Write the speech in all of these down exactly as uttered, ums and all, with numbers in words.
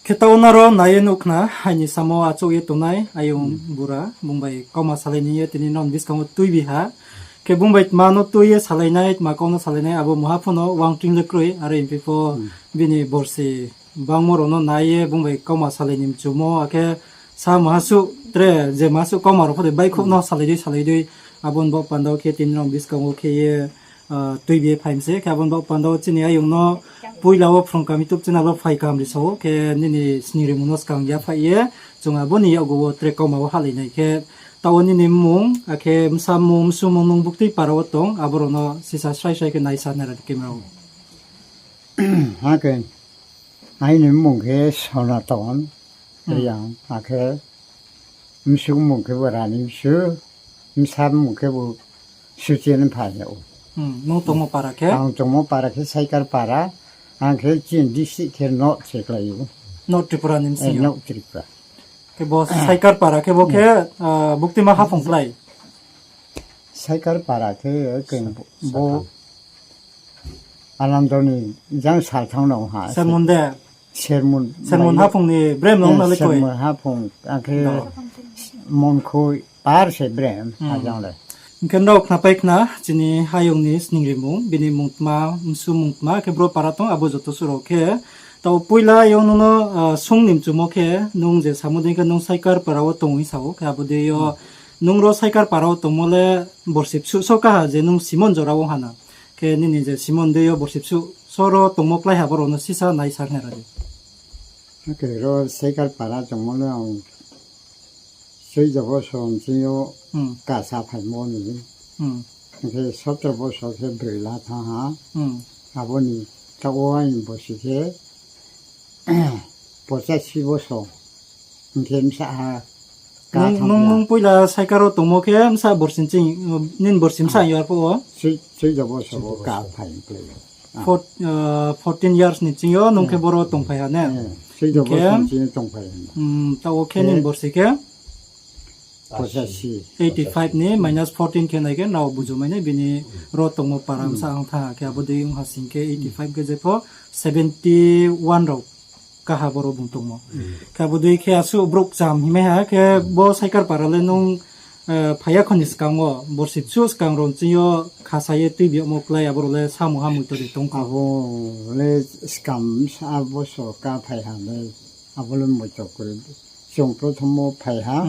Khe taoh wo nrao nai ye nuh khna, aini samo achouh ye tongnai ayong bura, bung bai kauma salai ni ye tini nrao ni buskang wo tuibi ha. Khe bung bai tma no tui ye salainai, tma kau no salainai, abo mungha pho no uang tring le kroi, are hing phi pho bini borsi bangmo rao no nai ye bung bai kauma salai ni mchumo, akhe sa mungha suh tre je mungha suh kauma rao pho de baihkhouh no salai dei, salai dei, abo ni baoh panda wo khe tini nrao ni buskang wo khe ye, tuibi ye phai mi se. Khe abo ni baoh panda wo chini ayong no poila wo Phrung Kaham YouTube channel wo phai kaham ri sa ou, khe nini sningrimung no skang yaphaih ye, chung abo ni yakgu wo tre kauma wo hahlai nai khe, taoh wo nini mmung, akhe bsa mmung, msu mmung, nung buktui para wo tong, abo rao no sisa srai srai khe naisa nai ra di camera wo. Akhe, aini mmung khe Sonaton Reang, akhe bsu mmung khe bo Rani Bsu, bsa mmung khe bo Suchen Phai ou. Nung tongmo para khe? Ang tongmo para khe Saikar para, ang khe chini district khe North se klái ou. North Tripura ni bsing yo? North Tripura. Khe bo Saikar para khe bo khe, buktima haphung klái? Saikar para khe, bo Anando ni jang sa thanng no ha. Sermon de? Sermon haphung ni brem no ong na le koi? Sermon haphung, akhe Monkhui par se brem, ajang le. Hing khe nrao khnapai khna, chini ayong ni sningrimung, bini mmung tma, bsu mmung tma, khe bro para tong, abo joto suh rao khe. Taoh poila ayong nung no, sung ni mchumo khe, nung je samo dei khe nung Saikar para wo tong hing sa ou, khe abo dei yo, nung ro Saikar para wo tongmo le borsi bsuh so kaha je nung Simon jora wo ha na. Khe nini je Simon dei yo borsi bsuh so ro tongmo klái ha, bo rao no sisa naisa khnari di. Akhe ro Saikar para tongmo le ang চৌদ্দ বছর bsing yo kasa phaimo ni. Hing khe সতেরো বছর khe broi la thanng ha. Abo ni taoh wo aini borsi khe পঁচাশি বছর. Hing khe bsa ha. Nung, nung poila Saikar wo tongmo khe bsa borsi, nini borsi bsa yo arphuh wo? চৌদ্দ বছর wo ka phai klái. Fourteen years ni bsing yo nung khe boro tongphai ha ne? চৌদ্দ বছর bsing yo tongphai ha. Taoh wo khe nini borsi khe? পঁচাশি. Eighty five ni minus fourteen khe nai khe nrao buju mai nai, bini ro tongmo para bsa ang thanng ha khe abo dei ong ha sing khe eighty five khe jepho seventy one rao kaha boro bung tongmo. Khe abo dei khe asuh brouh kcham hingmai ha khe bo Saikar para le nung, phai ya kho ni skang wo, borsi bsuh skang rao bsing yo khasa ye tuibi yagmo klái abo rao le samung ha moito de tong kho? Abo le skang sa বছর ka phai ha le, abo le moito kroi. Chung প্রথম wo phai ha.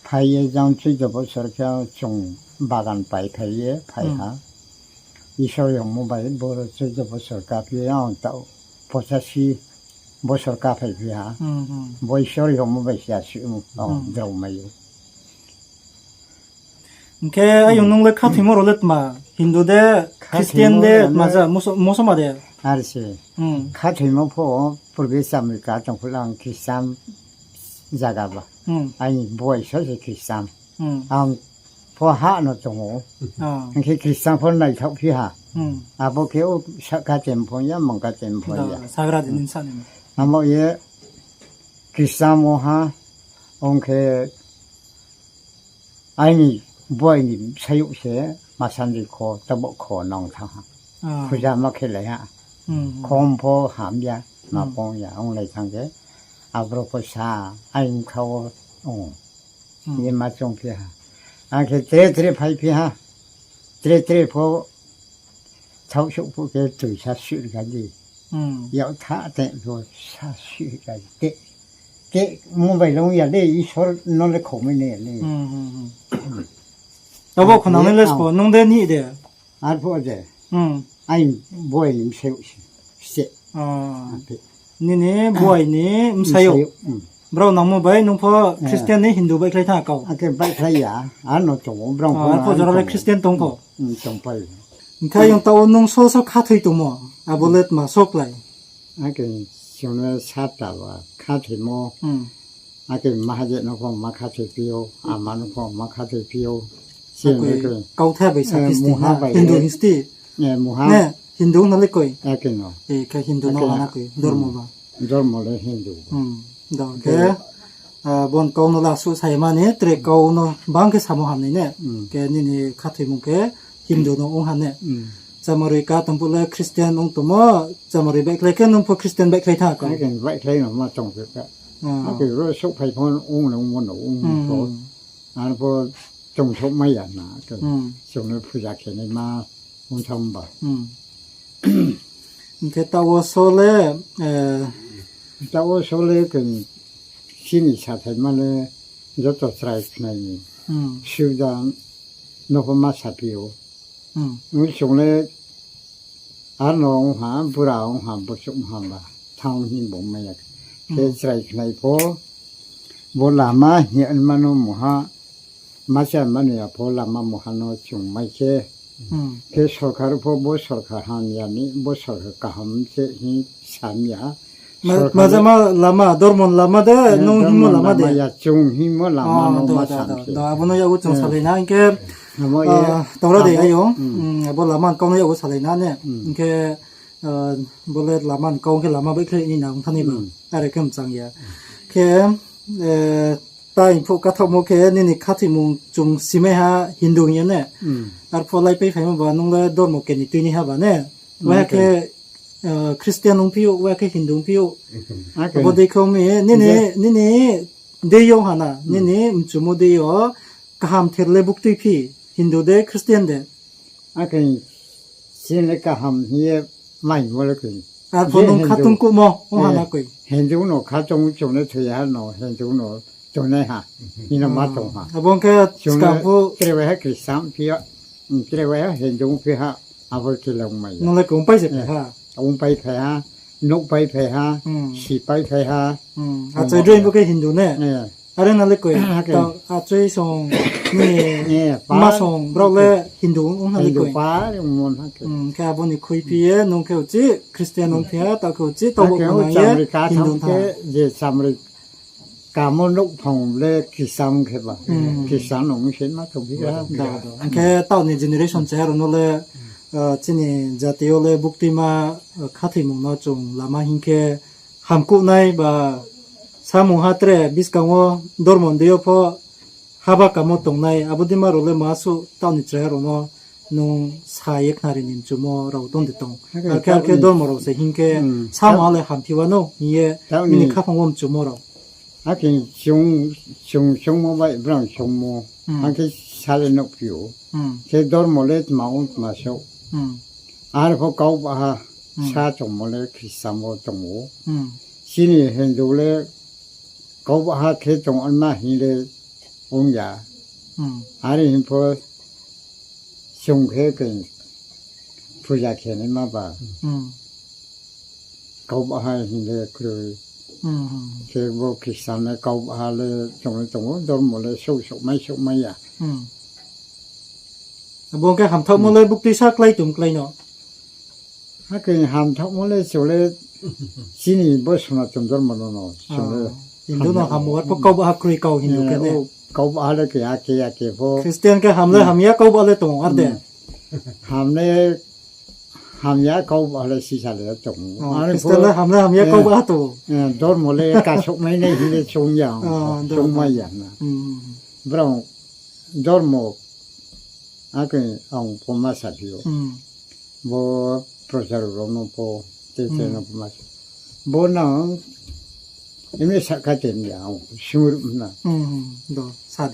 Phai ye jang চৌদ্দ বছর khe chung বাগান pai phai ye phai ha. Isor yongmo bai boro চৌদ্দ বছর ka phi ye ang taoh পঁচাশি বছর ka phaiphi ha. Bo Isor yongmo bai se asuh ang drao mai ou. Hing khe ayong nung le khathoimo rao le tma, Hindu de, Christian de, tma ja, mosoma de? Are se. Khathoimo pho purbe America tong phuh le ang Christian zaga ba. Aini boi so se Christian. Ang pho ha no tong ou. Hing khe Christian pho naithaohphi ha. Abo khe o sahka chem pho ya, mangka chem pho ya. Abo ye Christian wo ha, ong khe aini boi ni bsayouh se masandri kho, taboh kho nang thanng ha. Phuja ma khelai ha. Khom pho ham ya, ma pong ya, onglai thanng khe. Abro pho sa, aini bkha wo ong ye ma choungphi ha. Ang khe tre tre phaiphi ha. Tre tre pho thaohsouh phuh khe toi sa suh ri kha di. Yak tha te pho sa suh ri kha di. Te, te mobile ong ya le, Isor no le khomai nai ya le. Abo khonang le sbo, nung de ni de? Arphuh de. Aini boi ni bsayouh se. Nini boi ni bsayouh. Brao nangmo bai nung pho Christian ni Hindu baihkhlai thanng kau? Akhe baihkhlai ya, ano tong ou, brao pho jora le Christian tong kho. Hing khe ayong taoh wo nung so so khathoi tongmo, abo le tma so klái? Akhe chung le sata ba khathoimo. Akhe mahaje no pho ma khathoiphi ou, ama no pho ma khathoiphi ou. Kauthai bai sa Christian, Hindu history. Hindu no le koi. Khe Hindu no ana koi, dormo ba. Dormo le Hindu. Khe, bo ni kau no le asuh sa ya mani, tre kau no bang khe samo ham nai ne. Khe nini khathoimung khe Hindu no ong ha ne. chamaroi ka tong phuh le Christian ong tongmo, chamaroi baihkhlai khe nung pho Christian baihkhlai tha kau. Akhe baihkhlai no ma tong phi ka. Akhe ro souhphai pho ong no ongmo no ong pho. Ar pho tongthouhmai ya na, chung no puja khe nai ma ong thang ba. Hing khe taoh wo so le, taoh wo so le khe chini sathaima le joto chrai khnai ni. Siuda no pho ma saphi ou. Ong chung le ar no ong ha, bura ong ha, bosuh ong ha ba, thanng hing bo mai ya khe. Khe chrai khnai pho, bo lama hing ye ma no mungha, ma cha ma ni ya pho lama mungha no chung mai khe. Khe sorkar pho bo sorkar ham ya ni, bo sorkar kaham se hing sam ya. Majama lama, dormo ni lama de, nung hingmo lama de. Ya, chung hingmo lama no ma sam se. Abo no yag wo chung salai na, hing khe, tau ra de ayo. Abo lama ni kau no yag wo salai na ne. Hing khe, bo le lama ni kau khe lama baihkhlai ni na ong thanng nai ba. Are khe mchang ya. Khe, tai phuh kathaohmo khe nini khathoimung chung simai ha Hindu hing ye ne. Arphuh laipaiphaimo ba nung le dormo keni tuinaiha ba ne. Wa khe, Christian ongphi ou, wa khe Hindu ongphi ou. Abo dei khe mi, nini, nini dei yo ha na, nini mchumo dei yo, kaham ther le buktuiphi, Hindu de, Christian de. Akhe chini le kaham hing ye mai mo le koi. Arphuh nung khatung kuhmo ong ha na koi. Hindu no khatung chung le thoi ha no, Hindu no tongnai ha. Hing no ma tong ha. Abo ong khe chung skang phuh tre waiha Christian phi ha, tre waiha Hindu phi ha, abo khe le ongmai ya. Nung le kongpai se phai ha. Ongpai phai ha, nouhpai phai ha, sipai phai ha. Achai droi bo khe Hindu ne. Are na le koi, achai song, ma song brao le Hindu ong ha le koi. Khe abo ni khuiphi ye nung khe uchih Christian ong phi ha, taoh khe uchih taoh bo khe nang ye Hindu tha. Je chamri kamo nouhphang le Christian khe ba. Christian ong se ma tong phi ha. Hing khe taoh ni generation chaya rao no le, chini jati yo le buktuima, khathoimung no chung lama hing khe hamkuh nai ba samung ha tre buskang wo dormo ni dei yo pho haba kamo tongnai, abo dei ma rao le ma suh taoh ni chaya rao no nung sa ye khnari ni mchumo rao tong de tong. Akhe, akhe dormo rao se hing khe samung ha le hamphi wanou hing ye nini khaphang wo mchumo rao. Akhe chung, chung chungmo bai brao chungmo, akhe sa le nuhphi ou. Khe dormo le tma ong tma souh. Arphuh kau baha sa tongmo le Christian wo tong ou. Chini Hindu le kau baha khe tong anma hing le ong ya. Are hing pho chung khe khe puja khe naima ba. Kau baha hing le kroi. Khe bo Christian le kau baha le chung le tong ou, dormo le souh souhmai souhmai ya. Abo khe hamthaohmo le buktui sa klái tong klái no. Akhe hamthaohmo le chung le chini bo Sanatan dormo no no chung le Hindu no ham ou, arphuh kau baha kroi kau Hindu khe ne. Kau baha le keha keha khe pho. Christian khe ham le hamya kau baha le tong ar de. Ham le hamya kau baha le sisa le tong ou. Christian le ham le hamya kau baha tong ou. Dormo le kasouhmai nai hing le choung ya, choungmai ya na. Brao dormo, akhe ang pho ma saphi ou. Bo prochar rao no pho, tei tei no pho ma sa. Bo nang, eme sahka tei ni ang sungruh na.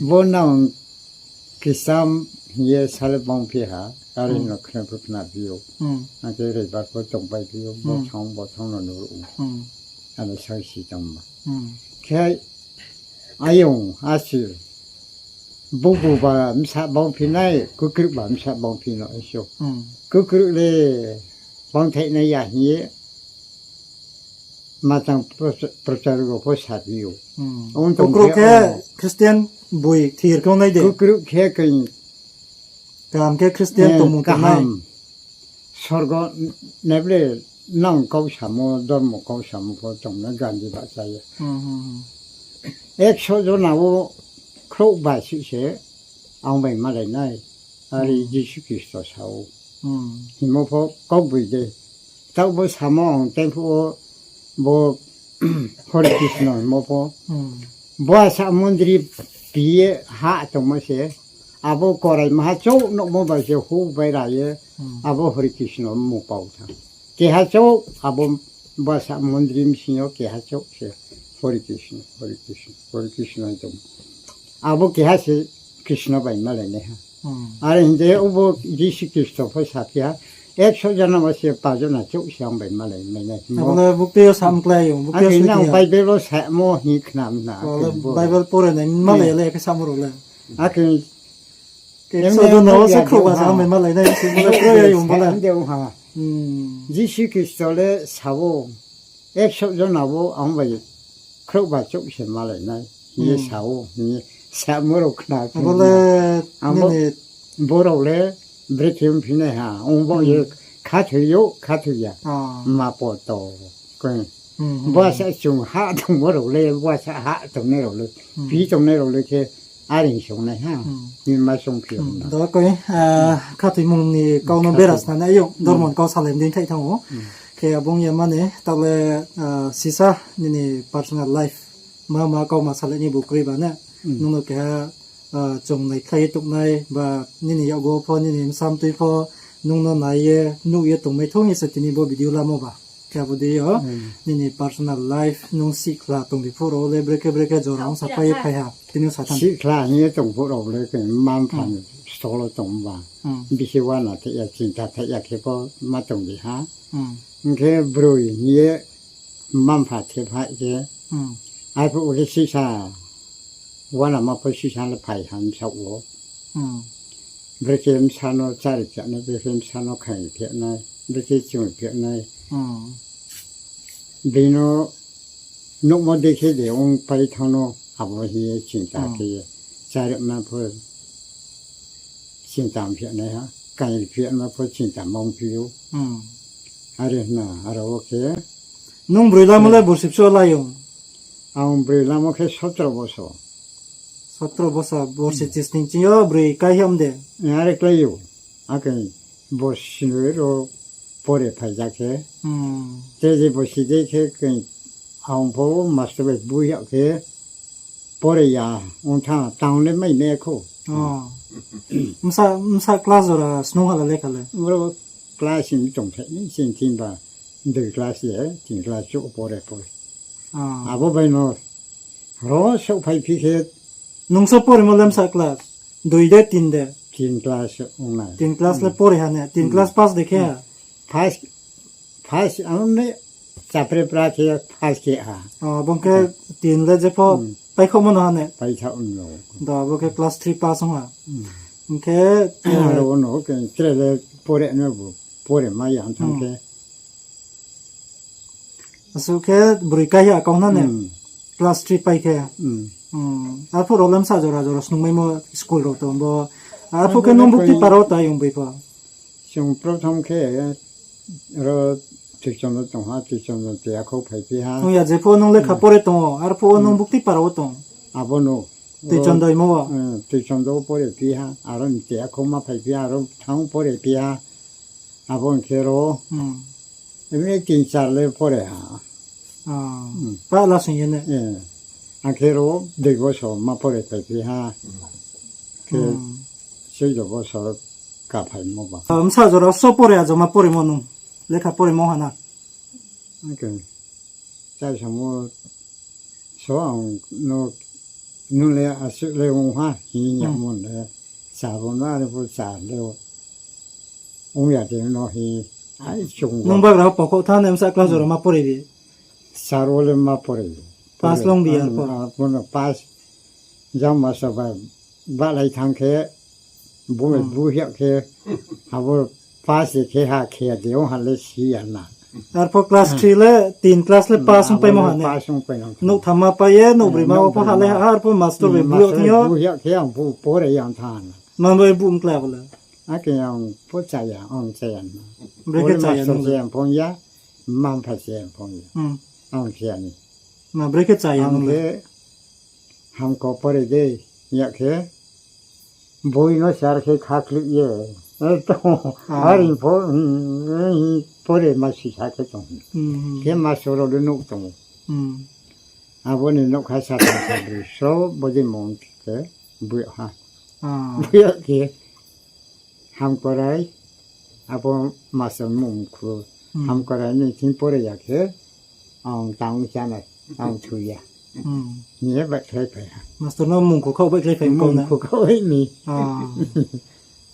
Bo nang Christian hing ye sa le bangphi ha, are no khna pho khnaphi ou. Akhe Roibar pho tongpaiphi ou, bothang bothang no nuruh ou. Ano sangsi tongma. Khe ayong asi. Bubu ba bsa bangphi nai, kukruh ba bsa bangphi no iso. Kukruh le bangthai nai ya hing ye, matang prochar rao pho saphi ou. Kukruh khe Christian boi thir khe nai de. Kukruh khe khe kaham khe Christian tongmung kaham. Sorgo neble nang kau samo, dormo kau samo pho tongna Gandhi bahcha ye. Ekso jona wo khrouh basi se ang bai malai nai. Are Jisu Khristo sa ou. Hingmo pho kaugboi de. Taoh bo samo ang tei phuh wo bo Hare Krishna hingmo pho. Bo asa mondri pi ye ha tongmo se. abo korai maha chouh nouhmo bai se hu bai ra ye, abo Hori Krishna mmung pau tha. Keha chouh abo basa mondri bsing yo keha chouh se Hori Krishna, Hori Krishna, Hori Krishna tong. Abo keha se Krishna bai malai nai ha. Are hing de obo Jisu Khristo pho saphi ha, ekso jona wo se pa jona chouh se ang bai malai mai nai. Abo le bukti yo sam klái ou, bukti yo akhe nang Bible wo samo hing khna mna, Bible pore nai malai ya le khe samo rao le. Akhe ekso jona wo se khrouhba sa ang bai malai nai se, bo le kroi ya ou bo le. Jisu Khristo le sa ou, ekso jona wo ang bai khrouhba chouh se malai nai hing ye sa ou, hing ye samo rao khna khe. Abo le, ang bo, nini bo rao le brekhe ongphi nai ha, ong baoh ye khathoi ou, khathoi ya. Ma poto, khe. Bsa chung ha tongmo rao le, bsa ha tongnai rao le, pi tongnai rao le khe, are song nai ha, ni ma songphi ou na. Do khe, khathoimung ni kau no bera sna nai ou, dormo ni kau salai mdei thai thanng ou. Khe abo ong ya mani, taoh le, sisa nini personal life, ma ma kau ma salai ni bu kroi ba ne, nung no keha, chung naikhlai ye tongnai, ba nini yakgu pho, nini bsa mtoi pho, nung no nai ye, nuh ye tongmai thou hing ye se tini bo video lamo ba. Khe abo dei yo, nini personal life, nung sihkhla tongbi phuh rao le brekhe brekhe jora ong sapai ye phai ha, tini sa thanng. Sihkhla hing ye tong phuh rao le khe mma-mpha ni stolo tong ba. Bisi uana thaih ya, chinta thaih ya khe pho ma tong di ha. Hing khe broi hing ye mma-mpha the phai khe, arphuh khe sisa, uanama pho sisa le phai ha bsaoh wo. Brekhe bsa no chári phi nai, brekhe bsa no khaing phi nai, brekhe chung phi nai. Bini nouhmo dei khe de ongpai thanng no, abo hing ye chinta khe ye, chári ma pho chinta ong phi nai ha, khaing phi ma pho chinta ma ongphi ou. Are hna, aro wo khe. Nung broi lamo le borsi bsa lai ou? Ang broi lamo khe sotro bosor. Sotro bosor, borsi chisning ching yo broi kai ham de? Are klái ou. Akhe borsi no ro pore phai ja khe. Te je borsi dei khe khe ang pho master bai bu yag khe pore ya ong tha, tang le mai me khou. Bsa class jora snung ha la lekha le? Bro class ni tongthai ni, chini tin ba dui class ye, tin class chouh pore pore. Abo bai no ro souhphaiphi khe. Nung so poremo le bsa class? Dui de, tin de? Tin class ong nai. Tin class le pore ha ne? Tin class pass de khe ha? Pass, pass, ang ne chapre pra khe pass khe ha. Bung khe tin le jepho paikhaohmo no ha ne? Paikhaoh no. Do, bo khe class three pass ong ha. Hing khe, aro no khe tre le pore no bo, pore mai ya thanng khe. Asuh khe broi kai ya kau na ne? Class three pai khe. Arphuh rao le bsa jora jora snungmaimo school rao tong bo. Arphuh khe nung bukti para wo tai ong bai pho? Chung prothom khe ro Tuichon wo tong ha, Tuichon wo te akhou phaiphi ha. Ong ya, jepho nung lekha pore tong ou, arphuh wo nung bukti para wo tong? Abo no. Tuichon doimo wo? Tuichon do wo pore phi ha, aro te akhou ma phaiphi ha, aro thanng pore phi ha. Abo hing khe ro, emni tin char le pore ha. Pahla sing ye ne? Akhe ro dui bosor ma pore phaiphi ha. Khe suijo bosor kaphaimo ba. Bsa jora so pore, a joma poremo nung? Lekha poremo ha na? Chai samo so ang no, nung le asuh le ong ha hing yagmo le, chá bo no are pho chá le ong ya de no hing, ai chung. Nung bagra pho pakhouh thanng ne bsa class jora ma pore bi? Char wo le ma pore. Pass long bi arphuh? Arphuh no pass, jang master ba bahlai thanng khe, bu bu hiak khe, abo pass khe ha khe ya de ong ha le si ya na. Arphuh class three le, tin class le pass ongpaimo ha ne? Nouh tham ma pai ye, nouh broi ma wo pho ha le ha, arphuh master bai bu yag thing yo. Bu hiak khe ang bu pore yang thanng ha na. Ma bai bu mkla bo le? Akhe ang pho chá ya, ang chá ya na. Brekhe chá ya nung le? Master se ang phong ya, mma-mpha se ang phong ya. Ang chá ya ni. Ma brekhe chá ya nung le? Hamko pore de, ya khe. Boi no sar khe khaklih ye. Are pho, pore ma sisa khe tong. Khe master rao le nouh tong ou. Abo ni nougkha sata sabroi sro bodei mung khe bu ha. Bo ya khe Hamkorai, abo mastor mung khu. Hamkorai ni thing pore ya khe, ang tang chánai, ang thu ya. Hing ye baihkhlai phai ha. Mastor no mung khu khaoh baihkhlai phai mung khu khaoh ni.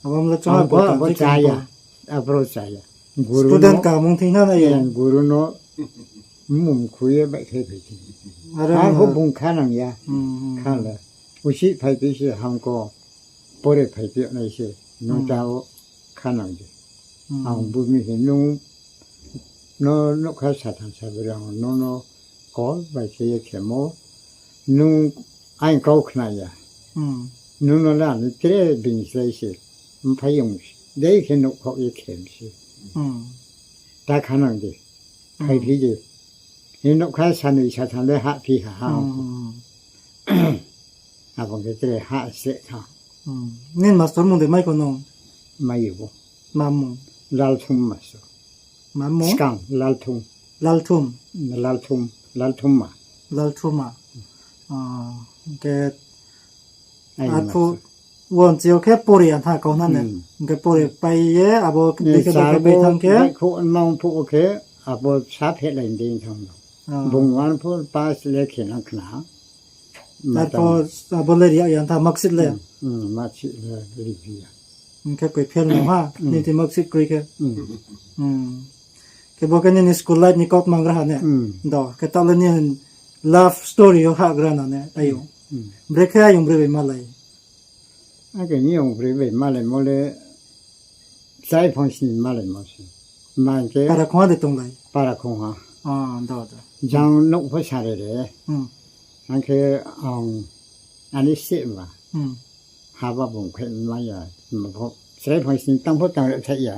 Abo mla chá ha, abo chá ya. Abro chá ya. Guru student no, ka mung thing na nai ya. Guru no mung khu ye baihkhlai phai thing. Aro ang pho bung kha nang ya. Kha le. Usi phai phi se hamko pore phai phi nai se. Nung ta o kha nang di. Ang bu mi se nung no nougkha satham sabri ang no no call bai khe ye khemo. Nung aini kau khna ya. Nung no le ani tre bini slái se. Mphai yong dei khe nouhkhaoh ye khem se. Ta kha nang di. Phai phi di. Ni nougkha sanoi satham le hahphi ha ha. Abo khe tre ha se tha. Nini mastor mung de mai kho no? Mai ou. Ma mung? Lalthum mastor. Ma mung? Skang Lalthum. Lalthum. Lalthum, Lalthumma. Lalthumma. Hing khe arphuh won chi yo khe pore ya tha kau na ne. Hing khe pore pai ye abo dei khe dei khe pai thanng khe. Baihkhouh nang phuh khe abo sa phehlai dei thanng no. Bung one four pass le khe nang khna. Arphuh abo le ri ya tha marksheet le. Marksheet le ri ya. Hing khe koi fail no ha, nini marksheet kroi khe. Khe bo khe nini school life ni kautma gra ha ne? Do, khe taoh le nini love story yo hahgra na ne, ayong. Brekhe ayong broi bai malai. Akhe ni ayong broi bai malaimo le, chrai phangsni malaimo se. Ma hing khe para khongha de tonglai? Para khongha. Jang nouh pho sare re. Ang khe ang ani seh ba. Haba bung khe mai ya, pho chrai phangsni tang pho tang re thai ya.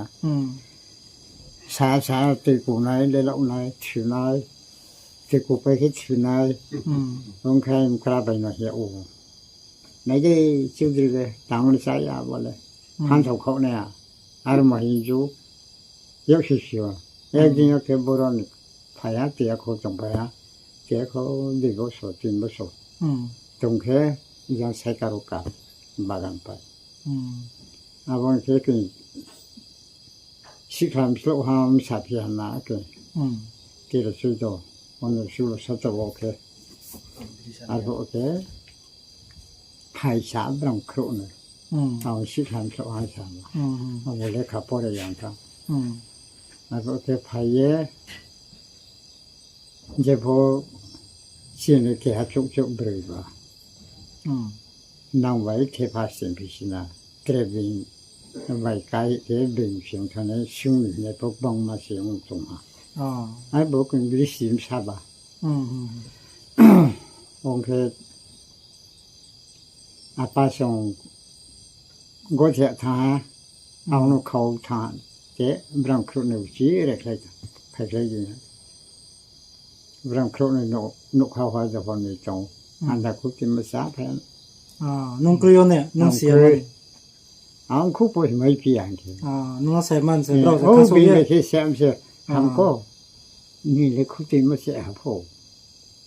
Sa sa tui kunai, lelaoh nai, thunai, tui kupai khe thunai, ong khe mkra bai no hing ya ou. Nai de, Chaudhary le, tang ni chá ya bo le. Phanthao khaoh nai ya. Aro mo hing ju, yag si si o. Ekdin yo khe boro ni phai ha, tiya kho tongpai ha. Tiya kho dui boso, tin boso. Tong khe, jang sai karo ka, bagan pai. Abo ni khe khe, sikhla msloh ha, msa phi ha na khe. Tero sudo, ono sulo soto wo khe. Arphuh khe, phaisa brang khrouh no. Ang sikhla msloh ha sa ma. Abo lekha pore yang tha. Arphuh khe phai ye, jepho chini keha chouh chouh broi ba. Nang bai thepha sing phi sina. Tre bini bai kai khe bini sing thanai sung ni hinai pho gbangma se ong tong ha. Ai bo khe bri sim sa ba. Ong khe apa song gothe thanng ha, ang no khau thanng ha, khe brang khrouh ni uchi rekhlai tha, phaikhlai di. Brang khrouh ni nouh, nouhkhao ha jepho ni tong, anda khuti ma sa phai. Nung kroi yo ne, nung si ya mani. Ang khu pho himai phi ya hing khe. Nung no sai man se, brao se, o, khaso bini ye khe se am se, ham kho. Ni le khuti ma se ha pho.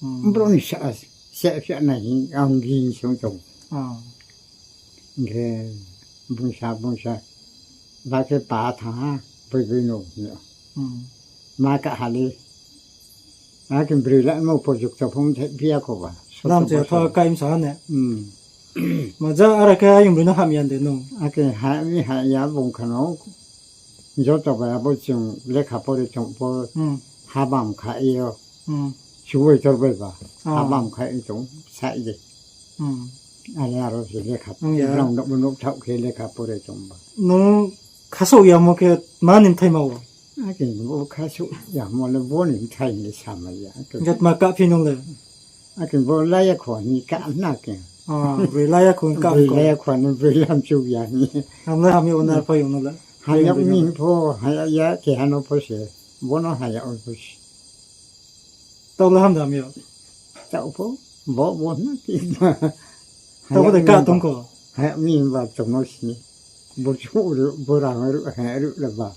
Bro ni sa, se phi ya nai hing, ang ging song tong. Hing khe, bungsa, bungsa, ba khe pa thanng ha, boi boi no, ma ka ha le. Akhe broi la mo project to phone thai phi ya kho ba. Lam se tho kaim sa ha ne. Ma ja ara khe ayong broi no ham ya de nung. Akhe ha mi ha ya bung kha no. Joto bai abo chung lekha pore chung pho habam kha ye. Chubai tor bai ba. Habam kha ye chung sa ye. Are aro se lekha. Brao nouh bo nouh thaoh khe lekha pore chung ba. Nung khasouh yamo khe ma ni bthai ma wo? Akhe bo khasouh yamo le bo ni bthai ni samai ya. Jat ma ka phi nung le? Akhe bo laya kho ni ka na khe. Broi laya kho ni ka broi laya kho ni broi lam chu ya ni. Ham le ham yo na pha yo no le. Haya mi pho, haya ya keha no pho se. Bo no haya o pho se. Tau le ham dam yo. Tau pho, bo, bo na ki. Tau pho de ka tong kho. Haya mi ba tong no sini. Bo chu ru, bo rang ru, ha ru le ba.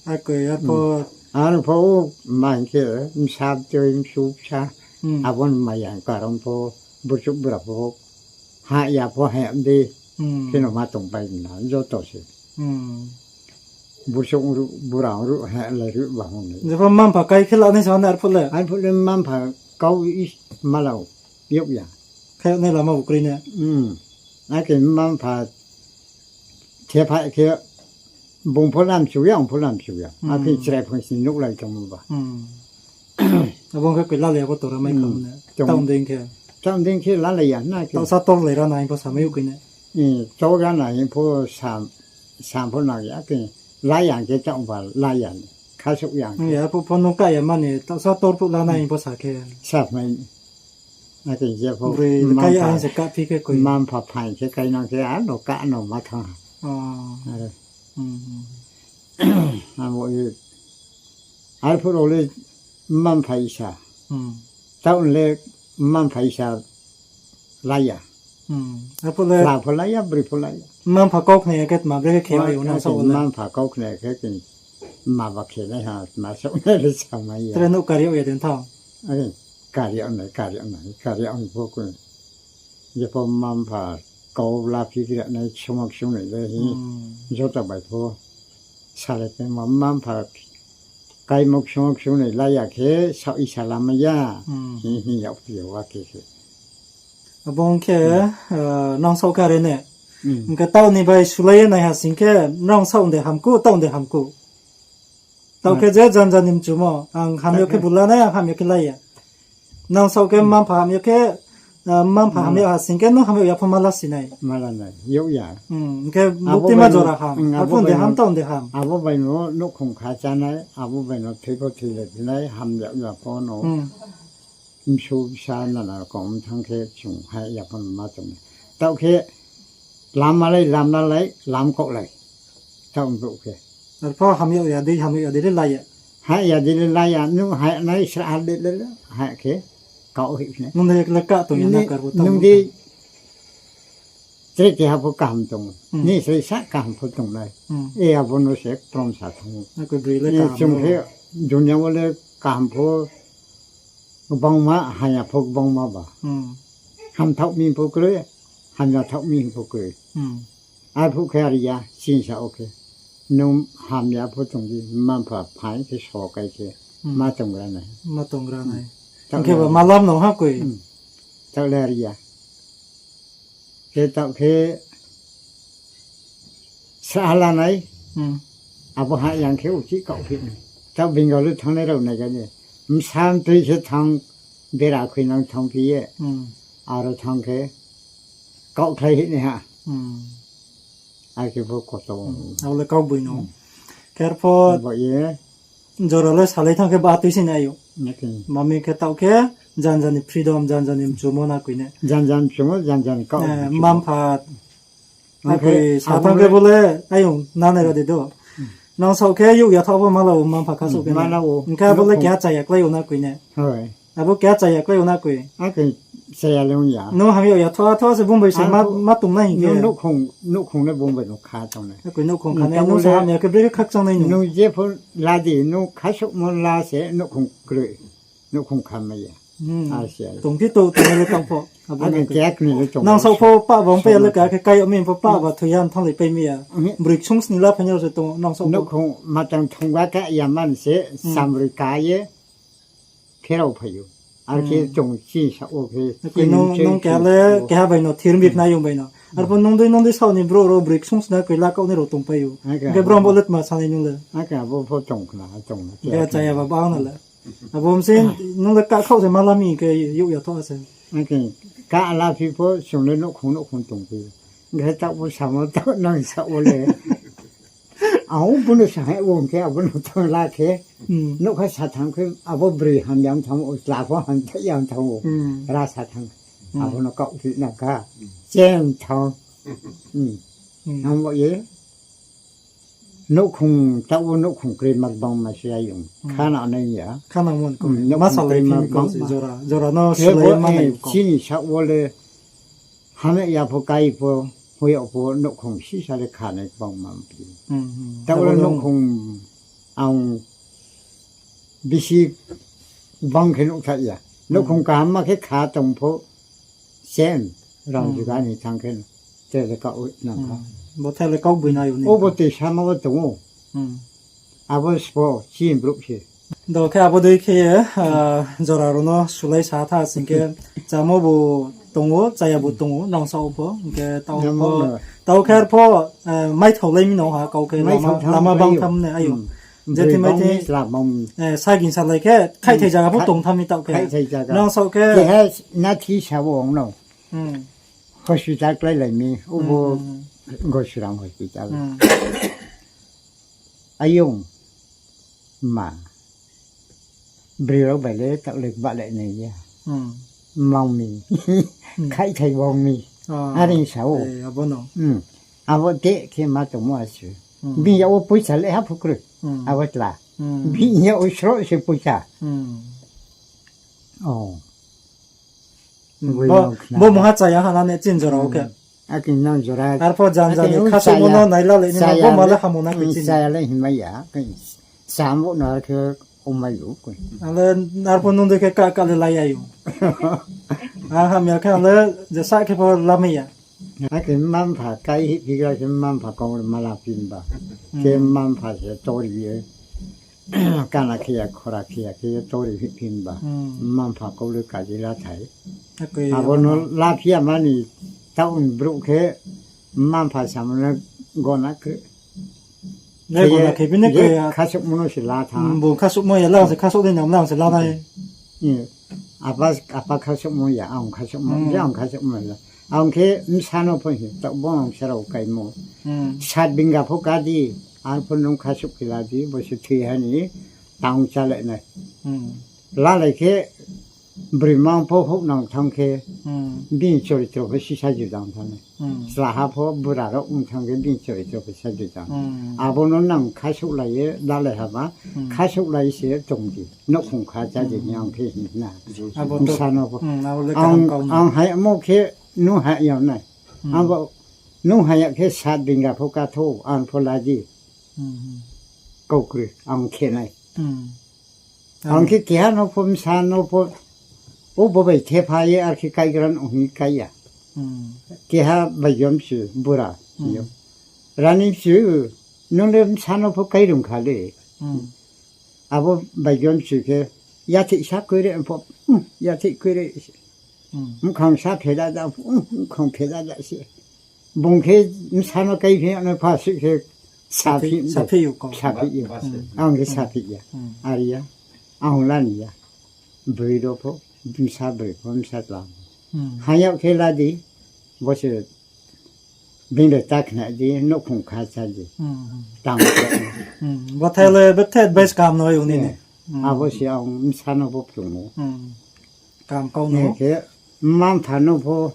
Akhe arpho. Arpho ma hing khe, msa tui msu bsa. Abo ni ma ya karon pho, burchuk bura pho. Ha ya pho ha ya de. Kheno ma tongpai na joto se. Burchouh ong ruh, bura ong ruh, he lai ruh ba hong nai. Jepho mma-mpha kai khe lanai sa na arphuh le? Arphuh le mma-mpha kau i malao yag ya. Khe nai lama bu kroi na. Akhe mma-mpha thepha khe bung pho lamchu ya, ong pho lamchu ya. Akhe chrai phang sini nuhlai tongmo ba. Abo ong khe koi lalai ya pho tora mai kham ne. Taoh dei khe. Taoh dei khe lalai ya na khe. Taohsa tor lai ra nai pho samai yo koi ne. Tor ra nai pho sam, sam pho nang ya khe. La ya khe taoh ba la ya. Khasouh ya khe. Ya pho pho nung ka ya mani taohsa tor phuh la nai pho sa khe. Samai. Akhe jepho broi mma-mpha, se kahphi khe koi. Mma-mpha phaing khe kainang khe ano ka no ma thanng ha. Abo ye. Arphuh rao le mma-mpha isa. Taoh le mma-mpha isa la ya. Arphuh le la pho la ya, broi pho la ya. Mma-mpha kau khna ya khe tma bre khe khe yo nang sa le. Mma-mpha kau khna ya khe tma ba khe nai ha, tma saoh nai le samai ya. Tre nouh kari ya de thanng. Kari ya nai, kari ya nai, kari ya pho koi. Jepho mma-mpha kau laphi khe nai ksungma ksung nai le hi. Joto bai pho salai khe mma-mpha kaimo ksungma ksung nai la ya khe saoh isa lamai ya. Hing hing yag phi ya wa khe khe. Abo ong khe, nang saoh khe are ne. Hing khe taoh ni bai sulai ye nai ha sing khe nang saoh de hamkuh, taoh de hamkuh. Taoh khe je jan jan ni mchumo, ang hamya khe bu la nai, ang hamya khe la ya. Nang saoh khe mma-mpha hamya khe, mma-mpha hamya ha sing khe nung hamya ya pho ma la si nai. Hing khe buktima jora ham, arphuh de ham, taoh de ham. Abo bai no nouhkhong kha chá nai, abo bai no thoi pho thoilai phi nai, hamya ya pho no. Bsu bsa nana rokom thanng khe chung ha ya pho no ma tong nai. Taoh khe lam malai, lam lalai, lam kaohlai. Taoh brouh khe. Arphuh hamya ya dei, hamya ya dei le la ya. Ha ya dei le la ya, nung ha nai sra ha le le le, ha khe kaoh hoih phi nai. Nung de le ka tong ya na kar bo tong nung de. Tre keha pho kaham tong ou. Ni srai sa kaham pho tong nai. E abo no se krom sa thanng ou. Chung khe dunia wo le kaham pho gbangma, hamya pho gbangma ba. Hamthaoh mi pho kroi, hamya thaoh mi pho kroi. Arphuh khe are ya, chini sa wo khe. Nung hamya pho tong di, mma-mpha phaing khe so kai khe, ma tong ra nai. Ma tong ra nai. Hing khe ba malam no ha koi. Taoh le are ya. Khe taoh khe sra ha la nai. Abo ha yang khe uchih kaoh phi nai. Taoh Bengal wo thanngnai rao nai ga ni. Bsa mtoi khe thanng, bera khuinang thanng phi ye. Aro thanng khe kaohkhlai hih nai ha. Are khe pho koto. Abo le kaugboino. Kher pho jora le salai thanng khe ba tui se nai ou. Mami khe taoh khe jan jan ni freedom, jan jan ni mchumo na koi ne. Jan jan mchumo, jan jan kaoh. Mma-mpha. Akhe sa thanng khe bo le ayong nanai ra de do. Nang saoh khe youh ya thaoh pho ma la ou mma-mpha kha saoh khe. Hing khe abo le keha chaya klái ou na koi ne. Abo keha chaya klái ou na koi. Akhe chaya le ong ya. Nung hamya ya thaoh thaoh se bung bai se ma tong nai hing khe. Nouhkhong le bung bai no kha tong nai. Akhe nouhkhong kha nai, nung se hamya khe bre khe khakchang nai nung. Nung jepho la di, nung khasouhmo la se nouhkhong kroi. Nouhkhong kha mai ya. Tongphi to, tong le tong pho. Nang saoh pho pah ba ongpai ya le ka khe kai yag mi pho pah ba thoi ya thannglai pai mi ya. Broi ksung sni la phai ni rao se tong nang saoh pho. Nouhkhong matang thongba khe ya man se samroi ka ye pherao phai ou. Are khe chung chini saoh wo khe nung keha le keha bai no thir mi phnai yong bai no. Arphuh nung dei nung dei saoh ni brouh rao broi ksung sna koi la kaoh nai rao tongpai ou. Hing khe brao bo le tma sanai nung le. Hing khe abo pho tong khna, tong na. Khe chaya ba ba na le. Abo mse nung le kahkhaoh se ma la mi khe youh ya thaoh se. Hing khe ka laphi pho chung le nouhkhong nouhkhong tongphi. Hing khe taoh bo samo taoh nang saoh wo le. Ang bo no sa hai wo hing khe abo no thanng la khe. Nougkha sa thanng khe abo broi hamya thanng ou, chla pho hamthai ya thanng ou. Ra sa thanng. Abo no kaohphi nang kha. Chen thanng. Ang bo ye. Nouhkhong, taoh wo nouhkhong kroi ma gbangma se ayong. Kha na nai ya. Kha nang mon ko. Ma salai kroi ma kau se gbangma. Jora, jora no khe sulai bo ma nai kau. Chini saoh wo le hamya ya pho kai pho, hoih yag pho nouhkhong sisa le kha nai gbangma mphi. Taoh wo le abo nouhkhong ang bisi gbang khe nuhthai ya. Nouhkhong kaham ma khe kha tong pho, sem rang juga ni thanng khe no. Tele kau nang kha. Bo tele kau boi nai ou ni. Obo tei sama wo tong ou. Abo sbo chini brouh se. Do khe abo dei khe ye, jora rao no sulai sa tha sing khe, chamo bo tong ou, chaya bo tong ou, nang sao pho, hing khe tao pho, tao khe arpho, maithao lai mi no ha, kau khe lama bang tham ne, ayo. Je thing mai thing, saging salai khe, khaihthai zaga pho tong tham mi taoh khe. Nang sao khe. Keha nathi sa wo ong no. Hospital kláilai mi, obo Gosram hospital. Ayong, ma, broi rao bai le taoh le bahlai nai ya. Mang mi, khaihthai bang mi. Are sa ou. Abo de khe ma tongmo asuh. Bini yak wo poicha le ha pho kroi. Abo tla. Bini yak wo sroh se poicha. Bo mungha chaya ha na ne chini jora wo khe. Arpho jan jan ni khasouhmo no naila le ni ma bo ma le hamo na khe chini. Chaya le himai ya, chamo no ar khe omai ou. Ale arpho nung dei khe ka ka le lai ya ou. A hamya khe ale jesa khe pho lamai ya. Akhe mma-mpha kai hihphigra khe mma-mpha kau ma la phi ba. Khe mma-mpha se tori ye. Kana khe ya, khora khe ya khe tori hihphi ba. Mma-mpha kau le kaji la thai. Abo no la phi ya mani taoh ni brouh khe mma-mpha samo no gona khe. Khasouhmo no se la tha. Bo khasouhmo ya la se khasouh dei nang la se la nai. Apa, apa khasouhmo ya, ang khasouhmo, je ang khasouhmo ya. Ang khe bsa no pho hing, taoh bo ang sa rao kaimo. Sat bingga pho ka di, arpho nung khasouh khe la di, bo se thoi ha ni, tang chálai nai. Lalai khe, broi mang pho houh nang thanng khe, bini choritro pho sisa juda ong thanng nai. Slaha pho bura rao ong thanng khe bini choritro pho sisa juda. Abo no nang khasouhlai ye lalai haba, khasouhlai se tong di, nouhkhong kha chá di hing ang khe hing na. Bsa no pho. Ang hayamo khe nung haya nai. Abo nung haya khe sat bingga pho ka thou, ang pho la di. Kau kroi, ang khe nai. Ang khe keha no pho bsa no pho, o bo bai thepha ye ar khe kaigra no hing kai ya. Keha baijon si bura hing yo. Rani si, nung le bsa no pho kairung kha le. Abo baijon si khe, yatheih sa koi re pho, yatheih koi re. Mkhang sa pheda da, mkhang pheda da se. Bung khe bsa no kaiphi no pha si khe, saphi, saphi yo. Ang khe saphi ya. Are ya. Ang la ni ya. Broi rao pho, bsa broi pho, bsa tla. Haya khe la di, bo se bini le ta khna di, nouhkhong kha chá di. Tang khe. Bo thai le bethe advice kaham no ong ni ni. Abo se ang bsa no pho phrung ou. Kaham kau no. Khe mma-mpha no pho,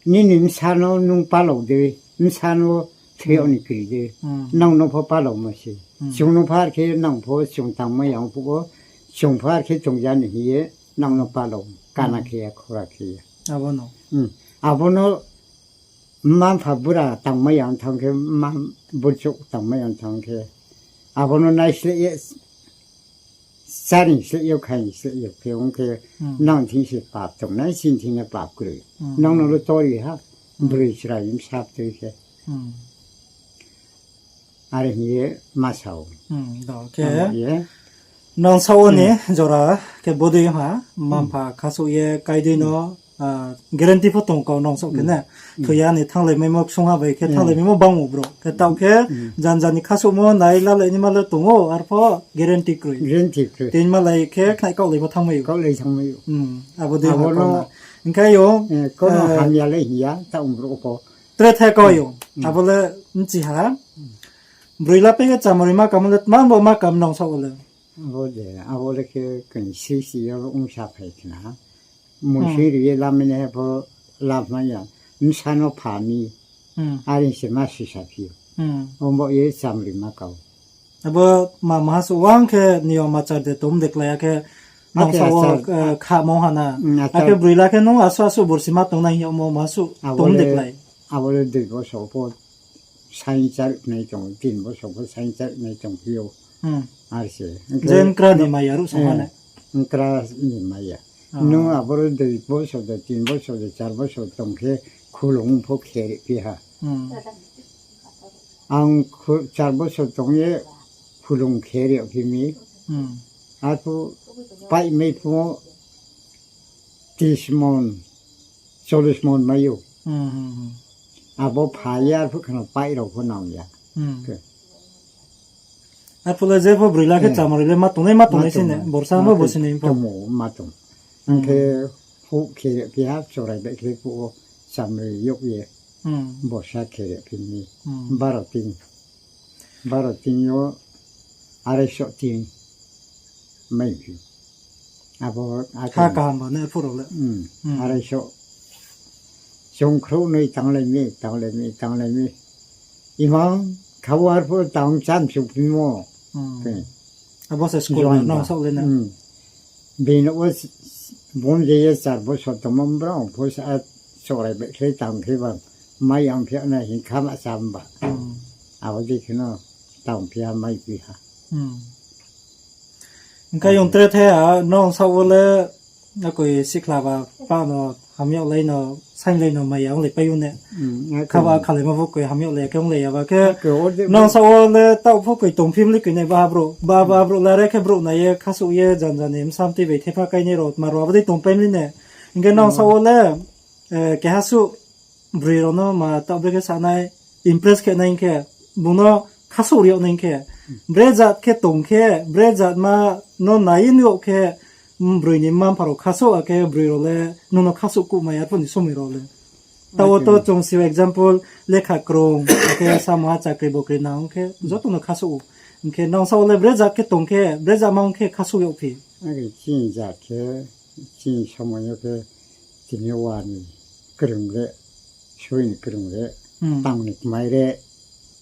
nini bsa no nung palao dei, bsa no thoi yag ni kri dei, nang no pho palaomo se. Chung no pho ar khe nang pho chung tangmai ya ong phuh wo, chung pho ar khe tongja ni hing ye, nang no palao, kana khe ya, khora khe ya. Abo no mma-mpha bura tangmai ya ong thanng khe, mma burchouh tangmai ya ong thanng khe, abo no naisleh ye, chári sleh yo, khai sleh yo khe ong khe, nang thing se pap tong nai, chini thing le pap kroi. Nang no le tori ha, broi chrai bsa tui khe. Are hing ye ma sa ou. Nang sao ni jora khe bodei ha, mma-mpha khasouh ye kai dei no, guarantee pho tong kau nang sao khe ne. Thoi ya ni thannglai maimo ksungha bai khe thannglai maimo bang ou brouh. Khe taoh khe jan jan ni khasouhmo nai lalai naima le tong ou, arpho guarantee kroi. Tini malai khe khnai kaohlai pho thanngmai ou. Abo dei ha kau no. Hing khe yo, hamya le hing ya, taoh brouh pho. Tre the kau yo. Abo le bchi ha. Broi la pe khe chamari ma kam le, tma bo ma kam nang sao le. Abo de, abo le khe koi sisi yo ongsa phai khna. Musi ri ye lamai nai pho lamai ya. Bsa no pha mi. Are se ma sisa phi ou. Obo ye chamri ma kau. Abo ma maha suh wang khe niyom achar de tom de klái ya khe nang sao wo, khamo ha na. Akhe broi la khe nung asuh asuh borsi ma tongnai hing yagmo maha suh tom de klái. Abo le dui boso pho saing char nai tong, tin boso pho saing char nai tong phi ou. Are se. Je nkra ni maya ruh song ha na. Nkra ni maya. Nung aboro dui boso de, tin boso de, char boso tong khe khulung pho khe ri phi ha. Hmm. Ang khu-, char bosor tong ye khulung khe ri yagphi mi. Hmm. Arphuh paihmai phuh wo tris mon, cholis mon mai ou. Hmm, hmm, hmm. Abo pha ye arphuh kheno paih rao pho nang ya. Hmm. Khe. Arphuh le je pho broi la khe, eh, chamari le ma tongnai, ma tongnai ma se ne, tong, borsa ma bo tong, bo se ne pho. Tongmo ma tong. Hmm. Ang khe houh khe ri yagphi ha, chorai bai khe phuh wo chamari yag ye. Hmm. Borsa khe ri yagphi mi. Hmm. Baro tin. Baro tin yo arai so tin. Mai phi. Abo ha akhe kaham ba ne phuh rao le. Hmm. Hmm. Arai so. Chung khrouh noi tanglai mi, tanglai mi, tanglai mi. Imang kha wo arphuh tang cham suh phimo. Hmm. Khe. Abo se school join ba nang ba. Saoh le na. Hmm. Bini wo s-, s-, bon je ye char bosor tongmo brao pho sa a chorai bai khe tang khe ba. Mai ang phi ya na hing kha ma cham ba. Hmm. Abo dei kheno tang phi ha, mai phi ha. Hmm. Hing khe yong tre the ha, nang saoh wo le, akoi sikhla ba pa no hamyag lai no, saing lai no mai ya onglai pai ou ne. Hmm, akhe. Kha ba khalaimo pho koi hamyag lai ya khe onglai ya ba khe. Akhe, o de nang saoh wo le taoh pho koi tong family koi nai ba ha brouh. Ba, ba brouh le are khe brouh nai ye, khasouh ye, jan jan ni bsa mtoi bai thepha kainai rao, tma rao abo dei tong family ne. Hing khe nang saoh wo le, eh, keha suh broi rao no ma taoh bre khe sa nai, impress khe nai hing khe, bung no khasouh ri yag nai hing khe, bre jat khe tong khe, bre jat ma no nai ye nuh yag khe, mm, broi ni mma mpha rao khasouh, akhe broi rao le nung no khasouh kuh mai arphuh ni somoi rao le. Taoh wo to chung si example, lekha krung, akhe samoha chakri bokri nang ong khe, joto no khasouh ou. Hing khe nang saoh wo le bre jat khe tong khe, bre jat ma ong khe khasouh yagphi. Are chini jat khe, chini somoi yo khe, tini wa ni krung le, soi ni krung le, hmm, tang ni kmai le,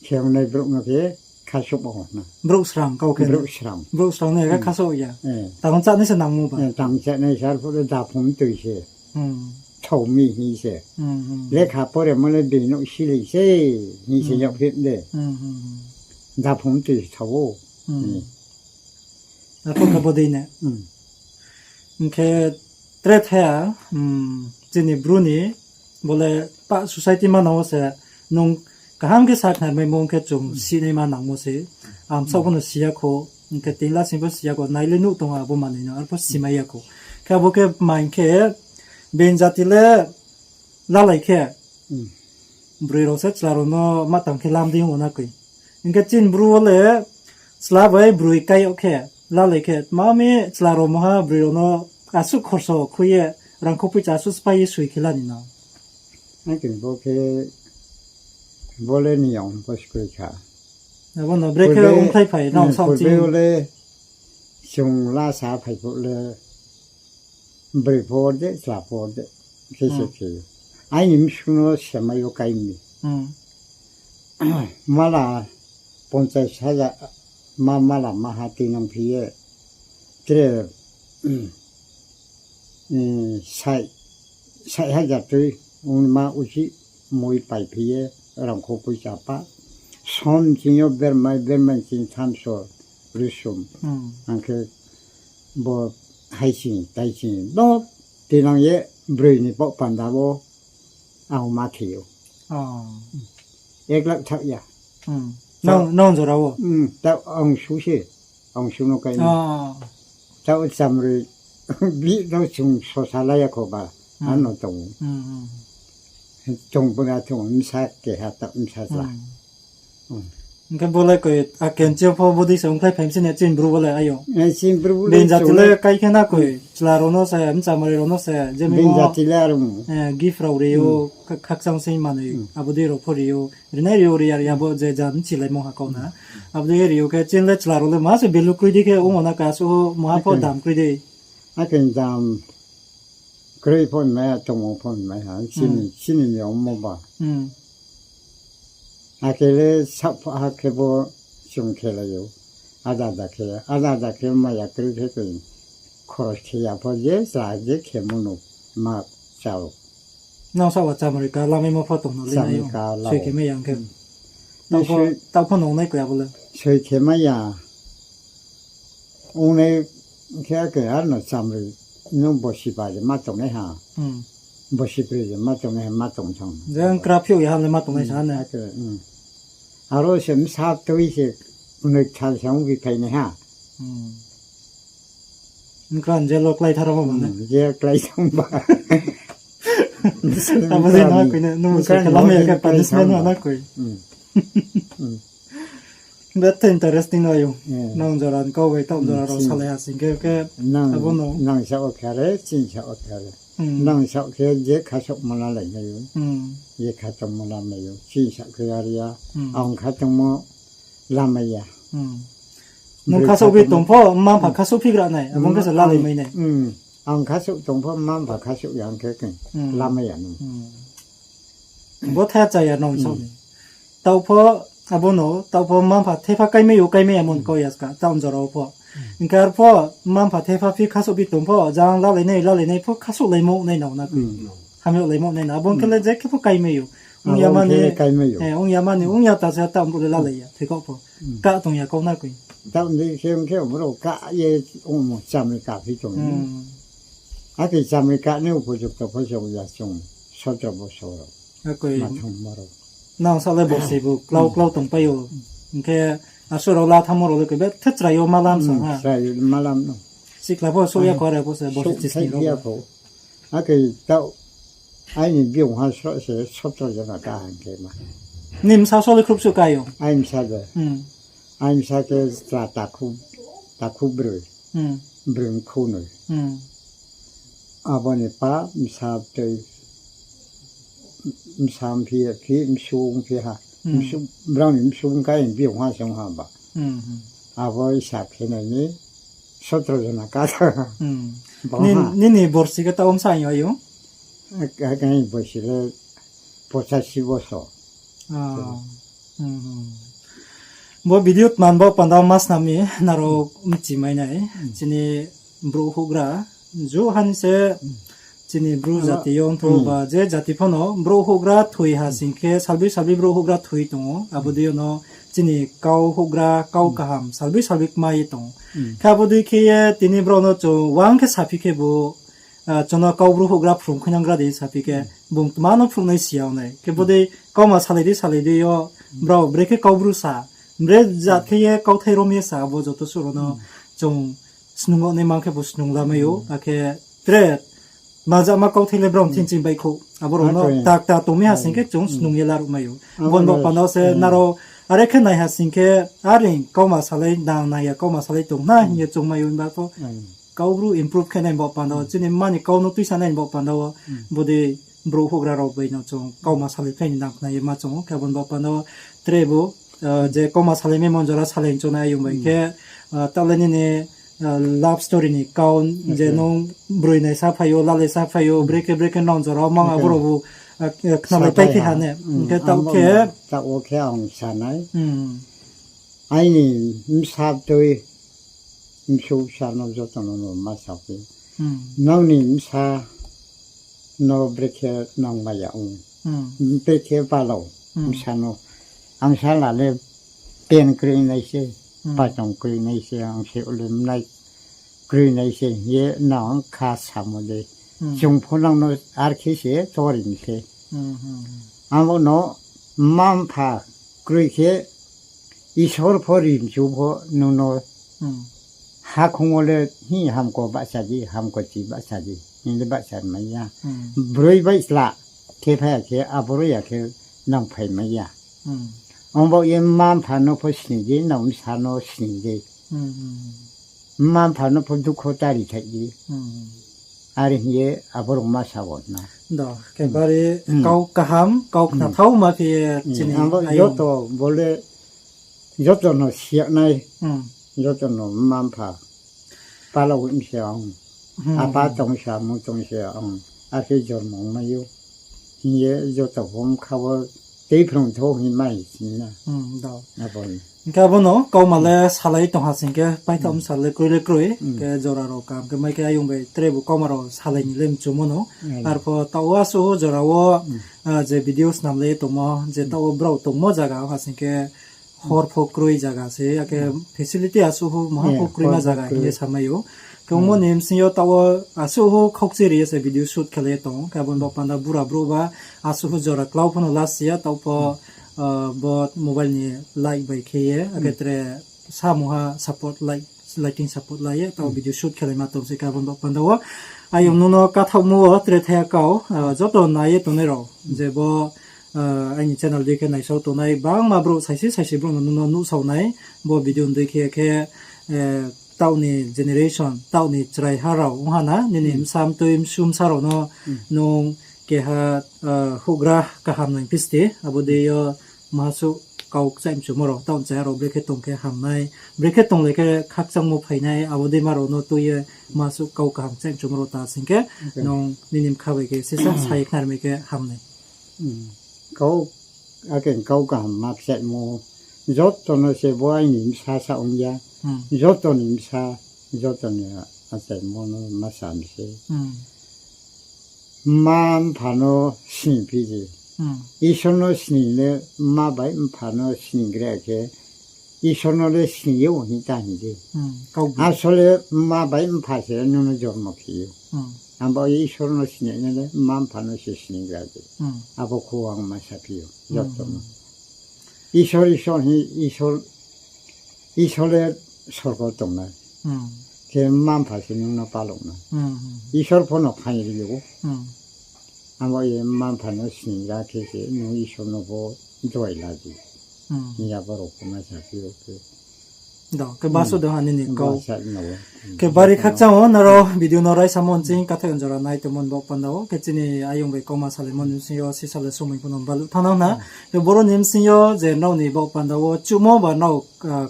khe ongnai brouh no khe khasouh ou na. Brouh srang kau khe. Brouh srang. Brouh srang no khe, hmm, khasouh ya. Eh. Tang chánai se nangmo ba. Eh, tang chánai sal phuh le daphung toi se. Hmm. Thao mi hing se. Hmm, hmm. Lekha poremo le bini nouh silei se, hing se, hmm, yagphi de. Hmm, hmm, hmm. Daphung toi se thao ou. Hmm. Hmm. Arphuh khe bo dei ne. Hmm. Hing khe tre the ha, hmm, chini Bru ni, bo le pa society manang wo se, nung kaham khe sakhnari maimo ong khe chung, hmm, sinai ma nangmo se. Ang saoh pho no si ya kho, hing khe tini lasing pho si ya kho, nai le nuh tong abo manoi no, arphuh simai ya kho. Khe abo khe ma hing khe, being jati le lalai khe, hmm, broi rao se chla rao no ma tang khe lam dei ong na koi. Hing khe chini Bru wo le chla bai broi kai yag khe, lalai khe, tma mi chla rao mungha broi rao no asuh khorso khui ye, rangkho poicha asuh sphái ye soi khe la ni no. Akhe bo khe, bo le niyom bo se kroi kha. Abo no bre khe purbe, ongkhlai phai, nang, eh, saoh purbe ching wo le chung lasa phai phuh le, broi pho de, chla pho de, khe se, hmm, khe ou. Aini bsung no semai yo kai mi. Hmm. Mala ponchas hajar, ma mala maha tuinang phi ye. Tre, eh, sai, sai hajar tui, ongma uchih moi pai phi ye, rangkho poicha pa. Som ching yo bermai, bermai ching thamso, rusum. Hmm. Ang khe bo hai ching, tai ching, bo tuinang ye broi ni baoh panda wo ang ma khe ou. Oh. Ek lakh thaoh ya. Hmm. Nang, nang jora wo? Hmm, taoh ang su se, ang su no kai ni. Oh. Taoh chamroi bihih no chung sosa lai ya kho ba, hmm, ano tong ou. Hmm, hmm. Chung buna chung bsa keha taoh bsa chla. Hmm. Hing khe bo le koi, a, kenchi yo pho bodei se ongkhlai phai mi se ne chini Bru bo le ayo. Eh, chini Bru bo le being jati le chung kai khe na koi, hmm, chla rao no se, bchamari rao no se, je mi being jati le aro, eh, gift rao ri ou, hmm, kha-, khakchang se manoi, hmm, abo dei rao pho ri ou, rinai ri ou, ri ya, ri ya, hmm, bo je jat bchilaimo ha kau na. Hmm. Abo dei ri ou khe chini le chla rao le ma se value kroi dei khe ong ou na, kasu mungha pho, okay, dam kroi dei. Akhe dam kroi pho mai ha, tongmo pho mai ha, chini, hmm, chini ni ongmo ba. Hmm. Akhe le saoh pho ha khe bo chung khelai ou. Ada ada khe, ada ada khe maya kroi khe koi. Khoros khe ya pho je, chla je khemo no ma chao. Nang saoh wa chamari ka lamaimo pho tong no le nai ou. Chamari ka lao. Soi khe mai ya hing khe. Hmm. Taoh pho, soi, taoh pho nung nai koi abo le. Soi khe mai ya. Ongnai khe, khe ar no chamri, nung bosi ba je ma tongnai ha. Hmm. Bosi broi je ma tongnai ha, ma tong thang. Je ang kra phiouh ya ha le ma tongnai sa ha ne. Aro se bsa tui se noi kthal se ong bi phainai ha. Nkran je lo klái thar ba mane. Je klái thang ba. Abo je na koi ne, nung se kalam ya khe punishment ma na koi. Betha interesting no yo. Nang jora ni kau bai taoh jora rao salai ha sing khe khe. Nang, abo no nang sa o khe re, chini sa o khe re. Nang sa khe je khasaoh mo lalai nai yo. Je khasaoh mo lamai yo. Chini sa khe are ya. Ang khasaoh mo lamai ya. Nung khasaoh bi tong pho, mma mpha khasaoh phigra nai, abo khe se lalai mai nai. Ang khasaoh tong pho, mma mpha khasaoh ya ang khe khe lamai ya nung. Bo tha cha ya nung saoh ni. Taoh pho, abo no, taoh pho mma mpha thepha kaimai yo, kaimai ya mon kau ya ska, taoh jora wo pho. Hing khe arpho, mma mpha thepha phi khasaoh bi tong pho, jang lalai nai, lalai nai pho khasaoh laimo nai nao na koi. Hamyag laimo nai na, abo khe le je khe pho kaimai yo. Ong ya mani, ong ya mani, ong ya ta se taoh bo le lalai ya, thoi kau pho. Kah tong ya kau na koi. Taoh ni khe ong khe brouh kah ye ongmo chamri kaphi tong. Akhe chamri kah ni upojukto pho se ong ya chung, sotro bosor rao. Mathang ma rao. Nang sa le bo se bo klau klau tongpai yo. Hing khe asuh rao la thanngmo rao le koi be the chrai yo malam sa ha. Chrai yo malam no. Sikla pho souh ya kho are pho se bo se chisni rao. Akhe taoh aini biong ha sroh se sotro jona ka hing khe ma. Ni bsa sole khrup suh ka yo. Ai bsa de. Ai bsa khe chla takhu, takhu broi. Broi mkhu noi. Abo ni pa bsa tei bsa mphi, phi msu mphi ha. Brao ni msu ongka ni biong ha se ong ha ba. Abo isa khe nai ni sotro jona ka tha. Nini borsi khe taoh bsa yo yo? Akhe borsi le pochasi bosor. Bo video tman bo panda ma snam mi nrao mchi mai nai. Chini brouh houhgra, ju han se chini bru jati yo ongtho ba je jati pho no brouh houhgra thoi ha sing khe salboi salboi brouh houhgra thoi tong ou. Abo dei yo no chini kau houhgra, kau kaham salboi salboi kma ye tong ou. Khe abo dei khe ye tini brao no chung uang khe saphi khe bo, chung no kau bru houhgra phrung khuinang gra dei saphi khe, bung tma no phrungnai si yag nai. Khe bo dei kauma salai dei salai dei yo, brao brekhe kau bru sa, bre jat khe ye kauthai rom ye sa, abo joto suh rao no chung snung yag nai mang khe bo snung lamai ou, akhe tre majama kauthai le brao thing ching baihkhouh. Abo rao no takta tong mi ha sing khe chung snung ye laruh mai ou. Bo ni baoh panda se nrao are khe nai ha sing khe, are kauma salai nang nang ya kauma salai tong na hing ye chung mai ou ba pho. Kau bru improve khe nai ni baoh panda wo, chini mma ni kau no tuisa nai ni baoh panda wo, bodei brouh houhgra rao bai no chung kauma salai phlai ni nang khna ye ma chung ou, khe abo ni baoh panda wo tre bo, je kauma salai mai mon jora salai ni chung nai ayong bai khe, taoh le nini love story ni kau je nung broi naisa phai ou, lalaisa phai ou, brekhe brekhe nang jora wo mang abo rao bo khnalai pai khe ha ne, hing khe taoh khe. Taoh wo khe ang sa nai. Aini bsa tui, bsu bsa no joto no no ma sa phi. Nang ni bsa no brekhe nang maya ong. Brekhe palao bsa no. Ang sala le pen kroi nai se, pachong kroi nai se, ang se ulemnai kroi nai se, ye nang kha samo de. Chung pho nang no ar khe se tori mi se. Abo no mma mpha kroi khe Isor pho rimchu pho nung no hakhong wo le hing hamko bahcha di, hamko chi bahcha di, hing le bahcha mai ya. Broi bai chla khe phai ya khe, aboro ya khe nang phai mai ya. Ongbaoh ye mma mpha no pho sning di, nang bsa no sning di. Mma mpha no pho dukho ta ri thai di. Are hing ye abo rao ma sa wo na. Do, kebari kau kaham, kau khnathao ma khe ye chini abo ayong. Joto bo le, joto no siya nai, joto no mma mpha. Pala wo mse ang. Apa tong se, amung tong se ang. Akhe jormo ongmai ou. Hing ye joto bo bkha wo tei phrung thou hing mai sing na. Abo ni. Hing khe abo no kauma le salai tong ha sing khe, paithaoh bsa le kroi le kroi, khe jora rao kaham khe mai khe ayong bai tre bo kauma rao salai ni le mchumo no. Arpho taoh wo asuh jora wo, je video snam le tongmo, je taoh wo brao tongmo zaga ong ha sing khe, hor pho kroi zaga se, akhe facility asuh maha pho kroima zaga hing ye samai ou. Tongmo ni bsing yo taoh wo asuh hu khaukchiri ye se video shoot khelai ye tong ou. Khe abo ni baoh panda bura brouh ba asuh hu jora klau pho no lasi ya, taoh pho, bo mobile ni light bai khe ye, akhe tre samung ha support, light, lighting support lai ye taoh video shoot khelai ma tong se. Khe abo ni baoh panda wo ayong nung no kathaohmo wo tre thaya kau, joto nai ye tongnai rao, je bo aini channel dei khe naisao tongnai bangma brouh saisi saisi brouh no nung no nuhsao nai, bo video ni dei khe khe, taoh ni generation, taoh ni chraiha rao ong ha na, nini bsa mtui msu bsa rao no nung keha houhgra kaham nai phisti, abo dei yo maha suh kau kchaih mchumo rao, taoh ni chraiha rao brekhe tong khe ham nai, brekhe tonglai khe khakchangmo phai nai, abo dei ma rao no tui ye maha suh kau kaham kchaih mchumo rao ta sing khe, nung nini bkha bai khe sisa sa ye khnari mai khe ham nai. Kau, akhe kau kaham ma kchaihmo, joto no se bo aini bsa sa ong ya, joto ni bsa, joto ni achaimo no ma sa mi se. Mma mpha no sning phi di. Isor no sning le mma bai mpha no sninggrai khe, Isor no le sning ye hing ta hing di. Asole mma bai mpha se nung no jormo khe ou. Abo Isor no sning nai le mma mpha no se sning gra di. Abo khe ang ma saphi ou joto no. Isor, Isor hing, Isor, Isor le sorgo tongnai. Khe mma mpha se nung no palong nai. Isor pho no phaing ri ou. Abo ye mma mpha no sning gra khe se nung Isor no pho joy la di. Hing ya borok pho ma saphi ou khe. Do, khe baso de ha nini kau. Khe bari khakchang wo nrao video no raisamo nching kathaoh jora nai tongmo ni baoh panda wo. Khe chini ayong bai kauma salaimo ni bsing yo sisa le somoi pho no baluh thanng nang na. Khe boro ni bsing yo je nrao ni baoh panda wo chuhmo ba nrao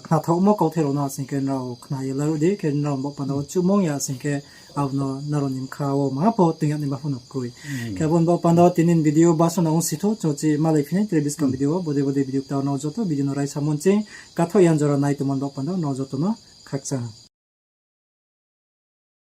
khnathaohmo kauthai rao no asing khe nrao khna ye laruh di. Khe nrao ni baoh panda wo chuhmo ong ya asing khe abo no nrao ni bkha wo maha pho toing yag nai ma pho no kroi. Khe abo ni baoh panda wo tini ni video baso no ong si thou, chung chi malai phi nai tre buskang video wo, bodei bodei video kta nrao joto video no raisamo nching kathaoh ya jora nai tongmo ni baoh panda wo nrao joto no khakchang ha.